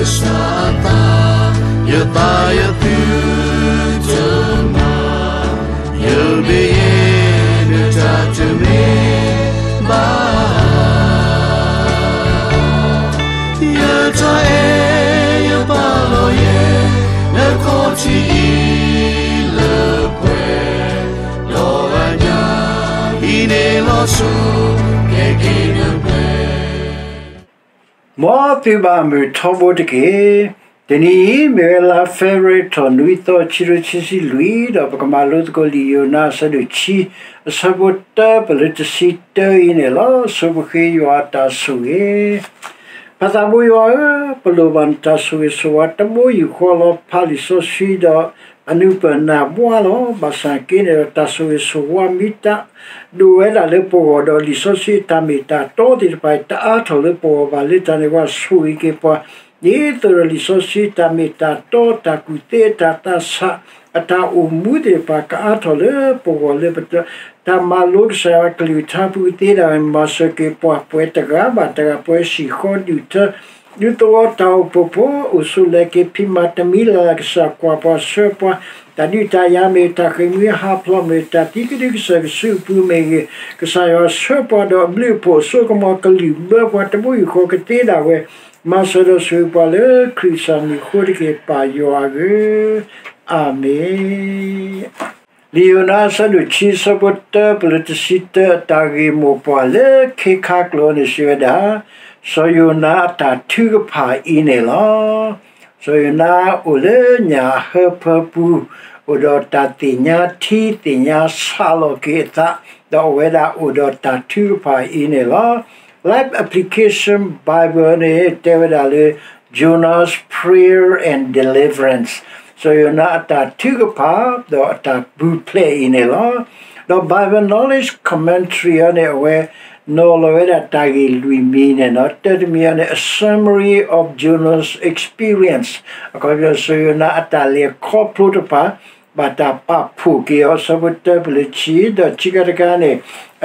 ကစၢ်အသး, ယသးယသုတမၤ, ယဘၣ်ယဲနတၢ်တမ့ၢ်ဘၣ်. ယတၢ်အဲၣ်ယပာ်လီၤယဲ နခီၣ်ထံးအံၤလၢပှဲၤ, ဒီးအညၣ်ဟံးန့ၢ်လီၤဆူ ကဲက့ၤနပှဲၤ မ်သုဘၣ်မုာ်ထီဘိတက့ၢ်. တနံၤအံၤ မ့ၢ်ဝဲလါ February ထီၣ်နွံသီ ခံကထိခံဆံလွံၢ် ဒီးပကမၤလိသကိးလံာ်ယိၤနါအဆၢဒိၣ်ခံ အဆၢဖိတၢပလၢတဆံတၢအံၤန့ၣ်လီၤ. ဆိပဃ့ယွၤအတၢ်ဆိၣ်ဂ့ၤ ပၢ်သးဘိယွၤဧၢ, ပလိၣ်ဘၣ်နတၢ်ဆိၣ်ဂ့ၤဆိၣ်ဝါတဘိယူၢ်ဃီလီၤ. ဖးလံာ်စီဆှံဒီး အနုာ်ပၢၢ်နၢ်ဘှါလီၤ. ဘၣ်ဆၣ်က့န့ၣ်ဒီး တၢ်ဆိၣ်ဂ့ၤဆိၣ်ဝါမ့ၢ်တၢ်ဒိၣ်ဝဲဒၣ်လၢပဂီၢ်ဒီး လံာ်စီဆှံအတၢ်မ့ၢ်တၢ်တီသ့ၣ်တဖၣ် တအါထီၣ်လၢပဂီၢ်ဘၣ်. လၢတၢ်န့ၣ်ဝဲ ဆိၣ်ဂ့ၤက့ၤပှၤ ဒ်သိးဒီးလံာ်စီဆှံအတၢ်မ့ၢ်တၢ်တီ တၢ်ကူၣ်သ့ တၢ်သးဆး အတၢ်အိၣ်မူသ့ၣ်တဖၣ် ကအါထီၣ်လၢပဂီၢ်လၢပ တၢ်မၤလိကစၢ်ယွၤအကလုၢ်ကထါပူၤသ့ဒၣ်ဝဲ မၤစၢၤက့ၤပှၤ ပှဲၤတဂၤဘၣ်တဂၤ ပှဲၤစံၣ်ဃီဒုၣ်ထၢ ဒူသဝီတၢ်အိၣ်ဖှိၣ်ဖိ အိၣ်ဆိးလဲၤက့ၤဖံးမၤတမံၤလၢ်လၢ် ကစၢ်ကွၢ်ပှၤဆှၢပှၤ တၢ်ဒုးတၢ်ယၤမ့ၢ်ဂ့ၤ တၢ်ဃ့ၢ်မှံဟးဖျိးမ့ၢ်ဂ့ၤ တၢ်သံကဒုကစၢၢ်ကစုအပူၤမ့ၢ်ဂ့ၤ ကစၢ်ယွၤဆှၢပှၤဒီးအဘျုးအဖှိၣ် စိကမီၤကလုၢ်ဘၢပှၤတဘိယူၢ်ဃီကသ့ဒၣ်ဝဲ မၤစၢၤဒီးဆိၣ်ဂ့ၤပှၤလၢခရံာ်ကစၢ်မံၤအဃိတက့ၢ် ပၢ်ယွၤဧၢ, အၤမ့ၣ်. လံာ်ယိၤနါအဆၢဒိၣ်ခံ အဆၢဖိတၢပလၢတဆံတၢ အတၢ်ဂ့ၢ်မိၢ်ပှၢ်လၢခ့ခါကျိာ်န့ၣ်စံးဝဲဒၣ် စီၤယိၤနါအတၢ်ထုကဖၣ်အံၤန့ၣ်လီၤ. စီၤယိၤနါအိၣ်လၢညၣ်အဟၢဖၢပူၤ, အိၣ်ဒီးတၢ်သ့ၣ်ညါထံသ့ၣ်ညါဆးလီၤက့ၤအသး, ဒီးအဝဲဒၣ်အိၣ်ဒီးတၢ်ထုကဖၣ်အံၤန့ၣ်လီၤ. Life Application Bible န့ၣ် တဲဝဲဒၣ်လၢ Jonah's Prayer and Deliverance စီၤယိၤနါအတၢ်ထုကဖၣ် ဒီးအတၢ်ပူၤဖျဲးအံၤန့ၣ်လီၤ. ဒီး Bible Knowledge Commentary အံၤန့ၣ် အဝဲနီၤလီၤဝဲဒၣ်တၢ်ဂ့ၢ်လွံၢ်မံၤန့ၣ်လီၤ. တၢတမံၤအံၤန့ၣ် A Summary of Jonah's Experience အခီပညီ စီၤယိၤနါအတၢ်လဲၤခီဖျိတဖၣ် ဘၣ်တၢ်ပာ်ဖှိၣ်က့ၤအီၤ အဆၢဖိတၢပလၢခံ ဒီးခံခါတခါန့ၣ်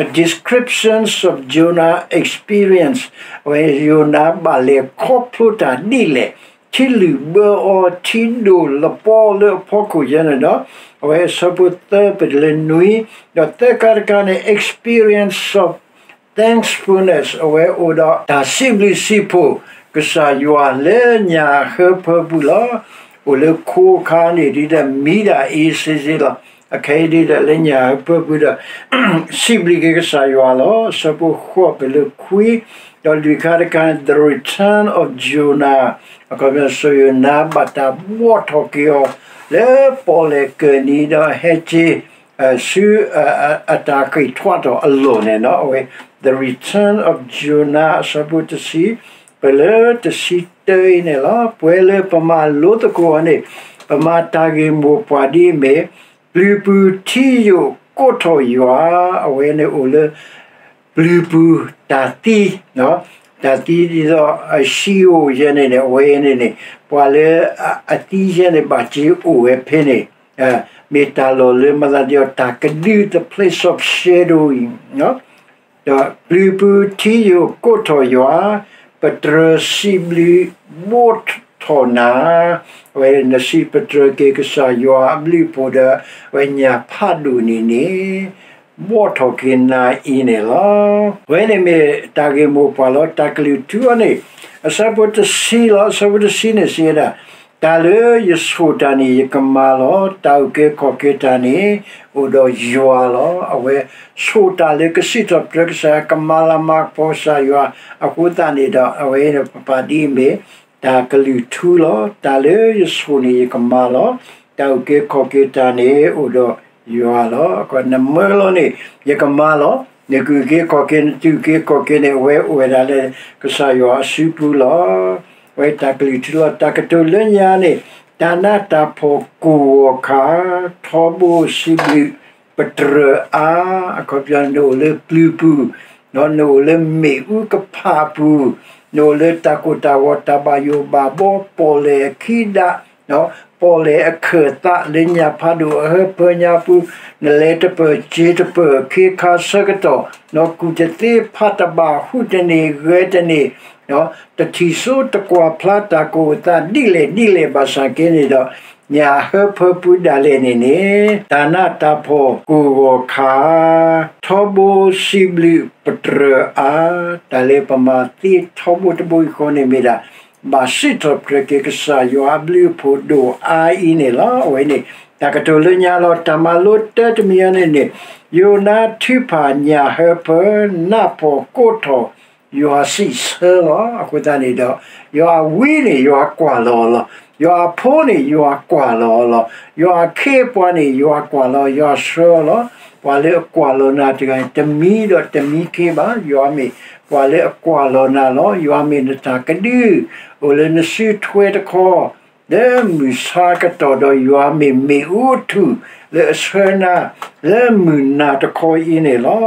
A Descriptions of Jonah Experience အဝဲယိၤနါဘၣ်လဲၤခီဖျိတၢ်ဒ်လဲၣ်, ထံလုာ်ဘၢအီၤ ထံဒိၣ်လပီလၢအဖီခိၣ်ယဲန့ၣ်ဒီး အဝဲအဆၢဖိသၢပလၢနွံ, ဒီးသၢခါတခါန့ၣ် Experience of thankfulness အဝဲအိၣ်ဒီးတၢ်စံးဘျုးစံးဖှိၣ်ကစၢ်ယွၤလၢညၣ်ဟၢဖၢပူၤလီၤ. အိၣ်လၢခိအခါန့ၣ် ဒ်ဒီးမံဒၣ်အ့စ့စ့လီၤ. အခဲအံၤဒ်ဒီးလၢညၣ်ဟၢဖၢပူၤဒီး စံးဘျုးက့ၤကစၢ်ယွၤလီၤ. အဆၢဖိဃိးပလၢခွံ, ဒီးလွံၢ်ခါတခါန့ၣ် the return of Jonah အခီပညီ စီၤယိၤနါဘၣ်တၢ်ဘှီထီၣ်က့ၤအီၤ လၢပီၣ်လဲၣ်ကၢၢ်နံၤဒီးဟဲက့ၤ ဆူ အတၢ်ဃ့ၢ်ထွဲထီၣ်အလီၢ်န့ၣ်လီၤ. အဝဲ The Return of Jonah အဆၢဖိတဆံ ပလၢတဆံတၢအံၤန့ၣ်လီၤ. ပှဲၤလၢပမၤလိသကိးအီၤန့ၣ် ပမၤတၢ်ဂ့ၢ်မိၢ်ပှၢ်ဒ်အမ့ၢ် ပျုၤပူၤထံယိာ်ကိးထီၣ်ယွၤ, အဝဲန့ၣ်အိၣ်လၢ ပျုၤပူၤတၢ်သံ, တၢ်သံဒ်သိး အၡံအိၣ်ယဲန့ၣ်န့ၣ် အဝဲန့ၣ်န့ၣ် ပှၤလၢအသံယဲန့ၣ် ဘၣ်စ့အိၣ်ဝဲဖဲန့ၣ် မ့ၢ်တၢ်လီၢ်လၢမၤသးဒ်အီၤ တၢ်ကဒု the place of shadow အံၤ ဒီးပျုၤပူၤထံယိာ်ကိးထီၣ်ယွၤ, ပတြၢၤစံးဘျုးဘှီထီၣ်နၤ, အဝဲနစံးပတြၢၤက့ၤကစၢ်ယွၤအဘျုးအဖှိၣ်ဒီး အဝဲညၣ်ဖးဒိၣ်န့ၣ်န့ၣ် ဘှီထီၣ်က့ၤနၤအံၤန့ၣ်လီၤ. အဝဲန့ၣ်မ့ၢ်တၢ်ဂ့ၢ်မိၢ်ပှၢ်လီၤ. တၢ်ကလုၢ်ထူအီၤန့ၣ် အဆၢဖိတဆံလီၤ. အဆၢဖိတဆံန့ၣ်စံးဝဲဒၣ် တၢ်လၢယဆိၣ်တၢ်န့ၣ် ယကမၤလီၤ. တၢ်အုၣ်က့ၤခီၣ်က့ၤတၢ်န့ၣ် အိၣ်ဒီးယွၤလီၤ. အဝဲဆိၣ်တၢ်လၢကစံးထီၣ်ပတြၢၤကစၢ်ယွၤ ကမၤလၤမၤကပီၤကစၢ်ယွၤအဃိသတးန့ၣ်ဒီး အဝဲပပာ်ဒ်အမ့ၢ် တၢ်ကလုၢ်ထူလီၤ. တၢ်လၢယဆိၣ်န့ၣ် ယကမၤလီၤ. တၢ်အုၣ်က့ၤခီၣ်က့ၤတၢ်န့ၣ် အိၣ်ဒီးယွၤလီၤ. နမၢလီၤန့ၣ် ယကမၤလီၤ. နကအုၣ်က့ၤခီၣ်က့ၤ နတအုၣ်က့ၤခီၣ်က့ၤန့ၣ် အဝဲအိၣ်ဝဲဒၣ်လၢကစၢ်ယွၤအစုပူၤလီၤ. အဝဲတၢ်ကလုၢ်ထူလီၤ. တၢ်ကတိၤလၢညါန့ၣ် တၢ်နးတၢ်ဖှီၣ်ကိၢ်ဂီၤခါ ထီဘိစံးဘျုးပတြၢၤအါ, အခီပညီ နအိၣ်လၢပျုၤပူၤ, နအိၣ်လၢမ့ၣ်အူကဖၣ်ပူၤ, နအိၣ်လၢတၢ်ကိၢ်တၢ်ဂီၤ တၢ်ဘၣ်ယိၣ်ဘၣ်ဘီ ပီၣ်လဲၣ်အခံဒး ပီၣ်လဲၣ်အခၢၣ်သးလၢညၣ်ဖးဒိၣ်အဟၢဖၢညါပူၤ, နလဲၤတပၢၢ်စ့တပၢၢ် ခ့ခါဆၢကတီၢ်, နကူၣ်တသ့ဖးတဘၣ် ဟူးတန့ၢ်ဂဲၤတန့ၢ်, တထံၣ်စိတကွၢ်ဖျါတၢ်ကအိၣ်သးဒ်လဲၣ်ဒ်လဲၣ်ဘၣ်ဆၣ်က့န့ၣ်ဒီး, ညၣ်ဟၢဖၢပူၤဒၣ်လဲာ်န့ၣ်န့ၣ် တၢ်နးတၢ်ဖှီၣ်ကိၢ်ဂီၤခါ, ထီဘိစံးဘျုးပတြၢၤအါ, တၢ်လၢပမၤသ့ထီဘိတဘိယူၢ်ဃီန့ၣ်မ့ၢ်ဒၣ် ဘၣ်စံးထီၣ်ပတြၢၤက့ၤကစၢ်ယွၤအဘျုးအဖှိၣ်ဒိၣ်အါအံၤန့ၣ်လီၤ. အဝဲန့ၣ် တၢ်ကတိၤလၢညါလီၤ. တၢ်မၤလိတၢတမံၤအံၤန့ၣ်န့ၣ်, ယိၤနါထုကဖၣ်ညၣ်ဟၢဖၢ, နးဖှီၣ်ကိးထီၣ် ယွၤစံးဆၢလီၤ. အဃိသတးန့ၣ်ဒီး, ယွၤအဝံန့ၣ် ယွၤကွၢ်လီၤအီၤလီၤ. ယွၤအဖိန့ၣ် ယွၤကွၢ်လီၤအီၤလီၤ. ယွၤအခ့အပှၤန့ၣ် ယွၤကွၢ်လီၤ, ယွၤဆှၢအီၤလီၤ. ပှၤလၢအကွၢ်လီၤနၤတဂၤန့ၣ် တမံဒီးတမံခ့ဘၣ်. ယွၤမ့ၢ်ပှၤလၢအကွၢ်လီၤနၤလီၤ. ယွၤမ့ၢ်နတၢ်ကဒု, အိၣ်လၢနစုထွဲတခီ လၢမုၢ်ဆါကတီၢ်ဒီး ယွၤမ့ၢ်မ့ၣ်အူအထူၣ်လၢအဆှၢနၤ လၢမုၢ်နၤတခီအံၤန့ၣ်လီၤ.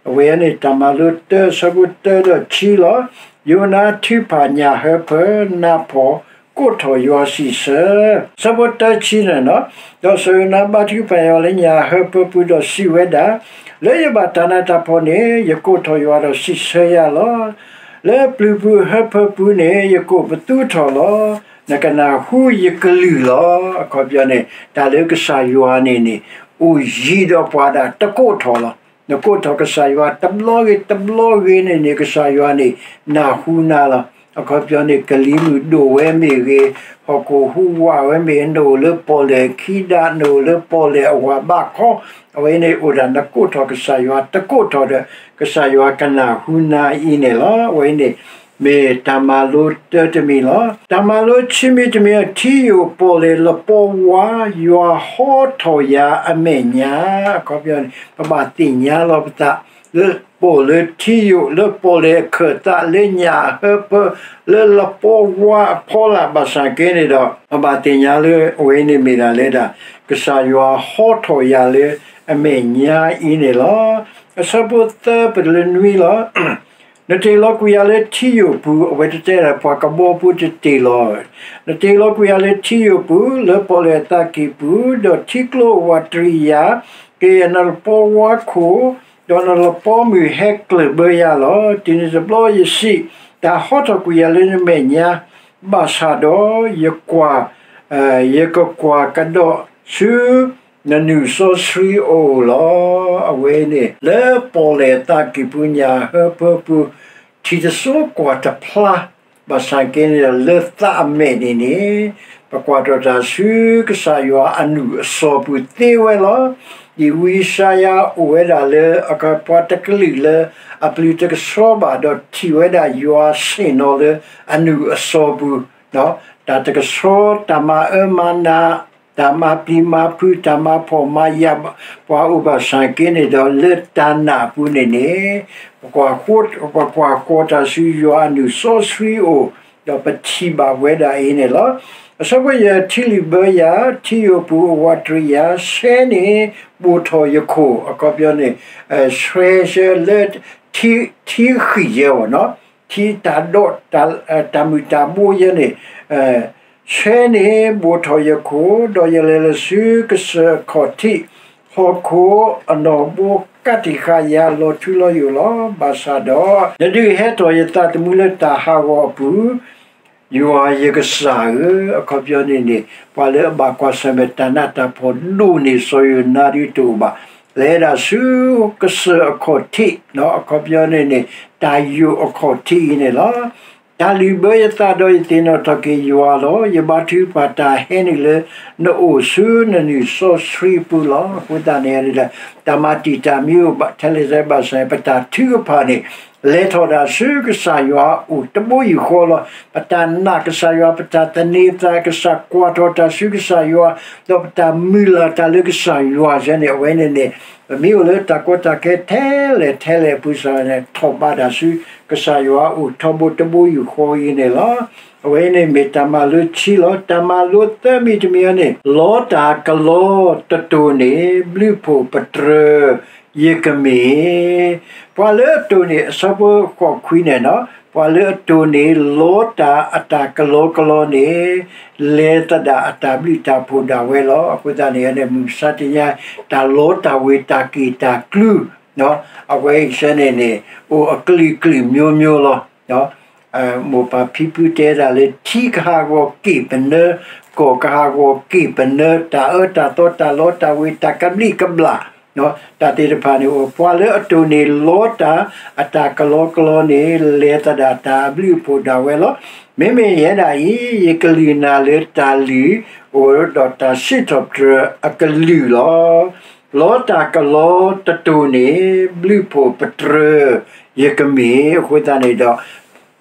အဝဲန့ၣ် တၢ်မၤလိတၢ ဆၢဖိတၢဒီးခံလီၤ. ယိၤနါထုကဖၣ်ညၣ်ဟၢဖၢ, နးဖှီၣ်ကိးထီၣ်ယွၤစံးဆၢ, ဆၢဖိတၢခံန့ၣ်လီၤ. ဒီးစီၤယိၤနါဘါထုကဖၣ်ယွၤလၢညၣ်ဟၢဖၢပူၤဒီးစံးဝဲဒၣ်, လၢယဘၣ်တၢ်နးတၢ်ဖှီၣ်န့ၣ် ယကိးထီၣ်ယွၤဒီးစံးဆၢယၤလီၤ. လၢပျုၤပူၤဟၢဖၢပူၤန့ၣ် ယကိးပသူထီၣ်လီၤ. နကနၢ်ဟူယကလုၢ်လီၤ. အခီပညီန့ၣ် တၢ်လၢကစၢ်ယွၤန့ၣ်န့ၣ် အိၣ်ယံၤဒီးပှၤဒၣ်တကိးထီၣ်လီၤ. နကိးထီၣ်ကစၢ်ယွၤတဘျီဂ့ၤတဘျီဂ့ၤန့ၣ်န့ၣ် ကစၢ်ယွၤန့ၣ် နၢ်ဟူနၤလီၤ. အခီပညီန့ၣ် ကလံၤမုၢ်ဒိၣ်ဝဲမ့ၢ်ဂ့ၤ, ဟီၣ်ခိၣ်ဟူးဝးဝဲမ့ၢ်ဂ့ၤ, နအိၣ်လၢပီၣ်လဲၣ်ခံဒါ, နအိၣ်လၢပီၣ်လဲၣ်အဝၤဘးခီ, အဝဲန့ၣ်အိၣ်ဒၣ်နကိးထီၣ်ကစၢ်ယွၤတကိးထီၣ်ဒီး ကစၢ်ယွၤကနၢ်ဟူနၤအံၤန့ၣ်လီၤ. အဝဲန့ၣ် မ့ၢ်တၢ်မၤလိတၢတမံၤလီၤ. တၢ်မၤလိခံမံၤတမံၤ, ထံယိာ်ပီၣ်လဲၣ်လပီဝါ, ယွၤဟီထီၣ်ယၤအမဲာ်ညါ. အခီပညီန့ၣ် ပဘၣ်သ့ၣ်ညါလီၤပသး လၢပီၣ်လၢထံယိာ် လၢပီၣ်လဲၣ်အခၢၣ်သး လၢညၣ်ဟၢဖၢ လၢလပီဝါအဖီလာ်ဘၣ်ဆၣ်က့န့ၣ်ဒီး ပဘၣ်သ့ၣ်ညါလၢအဝဲန့ၣ်မ့ၢ်ဒၣ်လဲၣ်ဒၣ် ကစၢ်ယွၤဟီထီၣ်ယၤလၢအမဲာ်ညါအံၤန့ၣ်လီၤ. အဆၢဖိသၢပတလၢနွံလီၤ. နတ့ၢ်လီၤကွံာ်ယၤလၢထံယိာ်ပူၤ, အဝဲတတဲဒၣ်ပှၤကဘီပူၤတတ့ၢ်လီၤ. နတ့ၢ်လီၤကွံာ်ယၤလၢထံယိာ်ပူၤ, လၢပီၣ်လဲၣ်အသးကံၢ်ပူၤ, ဒီးထံကျိအဝးတရံးယၤ, ကယဲၢ်နလပီဝါခိၣ်, ဒီးနလပီမုၢ်ဟဲကျၢၢ်ဘၢယၤလီၤ. တုၤနုၤတဘျီယစံး, တၢ်ဟီထီၣ်ကွံာ်ယၤလၢနမဲာ်ညါ, ဘၣ်ဆၣ်ဒီးယကွၢ် ယကကွၢ်ကဒီးဆူ နနုာ်စီဆှံအအိၣ်လီၤ. အဝဲန့ၣ် လၢပီၣ်လဲၣ်အသးကံၢ်ပူၤညၣ်ဟၢဖၢပူၤ ထံၣ်တစိကွၢ်တဖျါ ဘၣ်ဆၣ်က့န့ၣ်ဒီး လၢသးအမဲာ်န့ၣ်န့ၣ် ပကွၢ်ထီၣ်တၢ်ဆူကစၢ်ယွၤအနုာ်အစီၤပူၤသ့ဝဲလီၤ. ဒ်ဝံယၡါယၤအိၣ်ဝဲဒၣ်လၢ အခီပညီတကလုာ်လၢအပျုၤတကဆှီဘၣ် ဒီးထံၣ်ဝဲဒၣ်ယွၤဆ့ၣ်နီၤလၢအနုာ်အစီၤပူၤ တၢ်တကဆှီ တၢ်မၤအၢမၤနး တၢ်မၤပျံၤမၤဖုး တၢ်မၤဖှီၣ်မၤယာ် ပှၤအိၣ်ဘၣ်ဆၣ်က့န့ၣ်ဒီး လၢတၢ်နာ်အပူၤန့ၣ်န့ၣ် ပကွၢ်ဃီ ပကွၢ်ဃီတၢ်ဆူယွၤအနုာ်စီဆှံအအိၣ် ဒီးပထံၣ်ဘၣ်ဝဲဒၣ်အံၤန့ၣ်လီၤ. အဆၢဖိယဲၢ် ထံလုၢ်ဘၢယၤ ထံယိာ်ပူၤအဝးတရံးယၤ ဆှဲန့ၣ်ဘိၣ်ထီၣ်ယခိၣ် အခီပညီန့ၣ် ဆှဲဆှဲလၢ ထံဃံၣ်ယဲဝဲနီၤ ထံတၢ်ဒိး တၢ်မုၢ်တၢ်ဘိယဲန့ၣ် ဆှဲန့ၣ်ဘိၣ်ထီၣ်ယခိၣ် ဒီးယလဲၤလၢဆူကစၢၢ်အခီၣ်ထံး ဟီၣ်ခိၣ်အနီၣ်ဘိကးတံာ်ဃာ်ယၤလီၤထူလီၤယိာ်လီၤ. ဘၣ်ဆၣ်ဒီး နဒုးဟဲထီၣ်ယသးသမူလၢတၢ်ဟးဂီၤအပူၤ ယွၤယကစၢ်ဧၢ, အခီပညီန့ၣ်န့ၣ် ပှၤလၢအဘၣ်ကွၢ်ဆၢၣ်မဲာ်တၢ်နးတၢ်ဖှီၣ်ဒိၣ်န့ၢ်စီၤယိၤနါဒုးတအိၣ်ဘၣ်, လဲၤဒၣ်ဆူကစၢၢ်အခီၣ်ထံး အခီပညီန့ၣ်န့ၣ် တၢ်ယိာ်အခီၣ်ထံးအံၤန့ၣ်လီၤ. တၢ်လုၢ်ဘၢယသးဒီးယသ့ၣ်နီၣ်ထီၣ်က့ၤယွၤလီၤ. ယဘါထုကဖၣ်တၢ်ဟဲနုာ်လၢနအိၣ်ဆူနနုာ်စီဆှံအပူၤလီၤ. အဃိသတးန့ၣ် တၢ်မၤတံာ်တာ်မ့ၢ်အိၣ်ထဲလဲၣ်ထဲဘၣ်ဆၣ် ပတၢ်ထုကဖၣ်န့ၣ် လဲၤထီၣ်ဒၣ်ဆူကစၢ်ယွၤအအိၣ်တဘိယူၢ်ဃီလီၤ. ပတၢ်နာ်ကစၢ်ယွၤ ပတၢ်သန့ၤသး ကစၢ်ကွၢ်ထီၣ်တၢ်ဆူကစၢ်ယွၤ ဒီးပတၢ်မုၢ်လၢ်တၢ်လၢကစၢ်ယွၤစ့ၢ်န့ၣ် အဝဲန့ၣ်န့ၣ် ပမ့ၢ်အိၣ်လၢတၢ်ကီတၢ်ခဲထဲလဲၣ်ထဲလဲၣ်အပူၤစ့ၢ်န့ၣ် ထီၣ်ဘးဒၣ်ဆူကစၢ်ယွၤအအိၣ်ထီဘိတဘိယူၢ်ဃီအံၤန့ၣ်လီၤ. အဝဲန့ၣ်မ့ၢ်တၢ်မၤလိခံလီၤ. တၢ်မၤလိသၢမံၤတမံၤအံၤန့ၣ် လီတၢ်ကလီတတိၢ်န့ၣ် ဘျုးဖှိၣ်ပတြၢၤယကမ့ၢ် ပှၤလၢအတိၢ်န့ၣ် အဆၢဖိဃိးခွံန့ၣ်နီၤ ပှၤလၢအတိၢ်န့ၣ် လီတၢ်အတၢ်ကလီကလီန့ၣ် လဲၤသဒၣ်အတၢ်ဘျုးတၢ်ဖှိၣ်ဒၣ်ဝဲလီၤ. အဃိသတးန့ၣ်န့ၣ် မုၢ်မဆါတနံၤ တၢ်လီတၢ်ဝ့ၤတၢ်က့ၢ်တၢ်ကျူ အဝဲအံၤစ့ၢ်န့ၣ်န့ၣ် အိၣ်အကလုာ်ကလုာ်မျိုးမျိုးလီၤ. မိၢ်ပၢ်ဖံဖုတဲဒၣ်လၢ ထံကဟးဂီၤက့ၤပနၢ, ကီၢ်ကဟးဂီၤက့ၤပနၢ, တၢ်အၢတၢ်သီ တၢ်လီတၢ်ဝ့ၤ တၢ်ကဘျံးကဘျၣ် တၢ်သ့ၣ်တဖၣ်န့ၣ်အိၣ်, ပှၤလၢအတိၢ်န့ၢ်လီတၢ်အတၢ်ကလီကလီန့ၣ် လဲၤသဒၣ်တၢ်အဘျုးအဖှိၣ်ဒၣ်ဝဲလီၤ. မ့မ့ၢ်ယဲဒၣ်အံၤ ယကလုၢ်နၤလၢတၢ်လုၢ်အိၣ်ဒီးတၢ်စံးထီၣ်ပတြၢၤအကလုၢ်လီၤ. လီတၢ်ကလီတတိၢ်န့ၣ် ဘျုးဖှိၣ်ပတြၢၤယကမ့ၢ်. အဃိသတးန့ၣ်ဒီး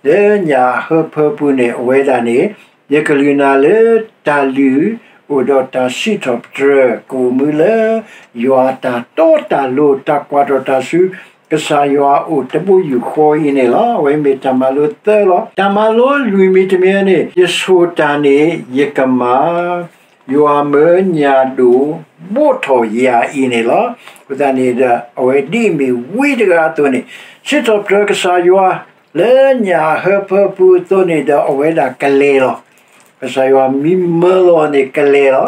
လၢညၣ်ဟၢဖၢပူၤန့ၣ် အဝဲဒၣ်န့ၣ် ယကလုၢ်နၤလၢတၢ်လုၢ်အိၣ်ဒီးတၢ်စံးထီၣ်ပတြၢၤ ကအိၣ်မူလၢ ယွၤအတၢ်တီတၢ်လိၤ တၢ်ကွၢ်ထီၣ်တၢ်ဆူ ကစၢ်ယွၤအအိၣ်တဘိယူၢ်ဃီအံၤန့ၣ်လီၤ. အဝဲမ့ၢ်တၢ်မၤလိသၢလီၤ. တၢ်မၤလိလွံၢ်မံၤတမံၤန့ၣ် ယဆိၣ်တၢ်န့ၣ်ယကမၤ ယွၤမၢညၣ်ဒိၣ်ဘိးထီၣ်ယၤအံၤန့ၣ်လီၤ. အဃိသတးန့ၣ်ဒီး အဝဲဒ်အမ့ၢ်ဝံတဂၤအသိးန့ၣ် စံးထီၣ်ပတြၢၤကစၢ်ယွၤ လၢညၣ်ဟၢဖၢပူၤအသိးန့ၣ်ဒီး အဝဲဒၣ်ကလဲၤလီၤ. ကစၢ်ယွၤမ့ၢ်မၢလီၤန့ၣ်ကလဲၤ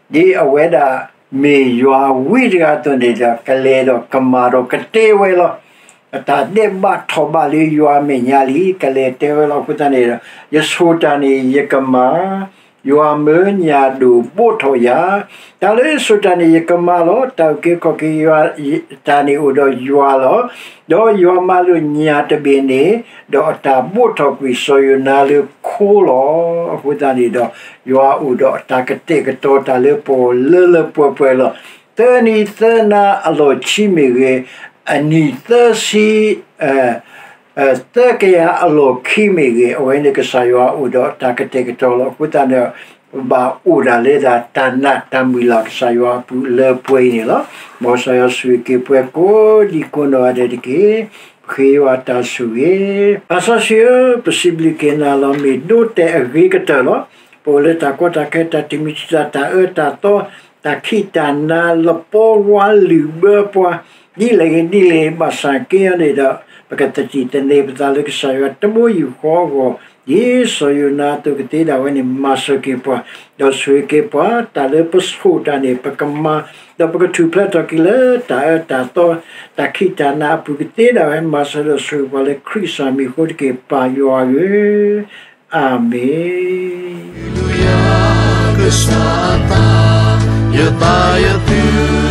လီၤ. ဒ်အဝဲဒၣ်မ့ၢ်ယွၤဝံတဂၤအသိးန့ၣ်ဒီး ကလဲၤဒီးကမၤဒီးကတဲဝဲလီၤ. အတၢ်ဒဲးဘးထီၣ်ဘးလၢယွၤအမဲာ်ညါလံ ကလဲၤတဲဝဲလီၤ. အဃိသတးန့ၣ်ဒီး ယဆိၣ်တၢ်န့ၣ်ယကမၤ ယွၤမၢညၣ်ဒိၣ်ဘိးထီၣ်ယၤ, တၢ်လၢယဆိၣ်တၢ်န့ၣ် ယကမၤလီၤ. တၢ်အုၣ်က့ၤခီၣ်က့ၤယၤတၢ်န့ၣ်အိၣ်ဒီးယွၤလီၤ. ဒီးယွၤမၤလိာ်ညၣ်တဘ့ၣ်န့ၣ်, ဒီးအတၢ်ဘိးထီၣ်ကွံာ်စီၤယိၤနါလၢခိလီၤ. အဃိသတးန့ၣ်ဒီး ယွၤအိၣ်ဒီးအတၢ်ကတဲာ်ကတီၤတၢ်လၢပဂီၢ်လၢလၢပှဲၤပှဲၤလီၤ. သၢနံၤသၢနၤအလီၢ်ခံမ့ၢ်ဂ့ၤ, အနံၣ်သၢဆံ သၢကယၤအလီၢ်ခံမ့ၢ်ဂ့ၤ, အဝဲန့ၣ်ကစၢ်ယွၤအိၣ်ဒီးတၢ်ကတဲာ်ကတီၤလီၤ. အဃိသတးန့ၣ် ပဘၣ်အိၣ်ဒၣ်လၢဒၣ်တၢ်နာ်တၢ်မုၢ်လၢ်ကစၢ်ယွၤအပူၤလၢပှဲၤအံၤန့ၣ်လီၤ. မ်ကစၢ်ယွၤဆိၣ်ဂ့ၤက့ၤပှၤကိးဒံကိးနီၢ်ဂၤဒဲးတက့ၢ်. ပဃ့ယွၤတၢ်ဆိၣ်ဂ့ၤ. ပၢ်စီဆှံဧၢ, ပစံးဘျုးက့ၤနၤလီၤ. မ့ၢ်ဒိတဲာ်အဂ့ၤကတၢၢ်လီၤ. ပအိၣ်လၢတၢ်ကီတၢ်ခဲ တၢ်တမံၤတံာ်တာ် တၢ်အၢတၢ်သီ တၢ်ခံးတၢ်နၤ လပီဝါလုၢ်ဘၢပှၤ ဒ်လဲၣ်ဂ့ၤဒ်လဲၣ်ဂ့ၤ ဘၣ်ဆၣ်က့အံၤန့ၣ်ဒီး ပကသတံၢ်သန့ၤပသးလၢကစၢ်ယွၤတဘိယူၢ်ဃီအဂီၢ်, ဒ်စီၤယိၤနါအသိးကသ့ဒၣ်ဝဲန့ၣ် မၤစၢၤက့ၤပှၤ, ဒီးဆိၣ်ဂ့ၤက့ၤပှၤ, တၢ်လၢပဆိၣ်တၢ်န့ၣ် ပကမၤ, ဒီးပကထူၣ်ဖျဲးထီၣ်က့ၤလၢတၢ်အၢတၢ်သီ တၢ်ခံးတၢ်နၤအပူၤကသ့ဒၣ်ဝဲ မၤစၢၤဒီးဆိၣ်ဂ့ၤပှၤလၢခရံာ်စၢ်မံၤအဃိတက့ၢ် ပၢ်ယွၤဧၢ. အၤမ့ၣ်.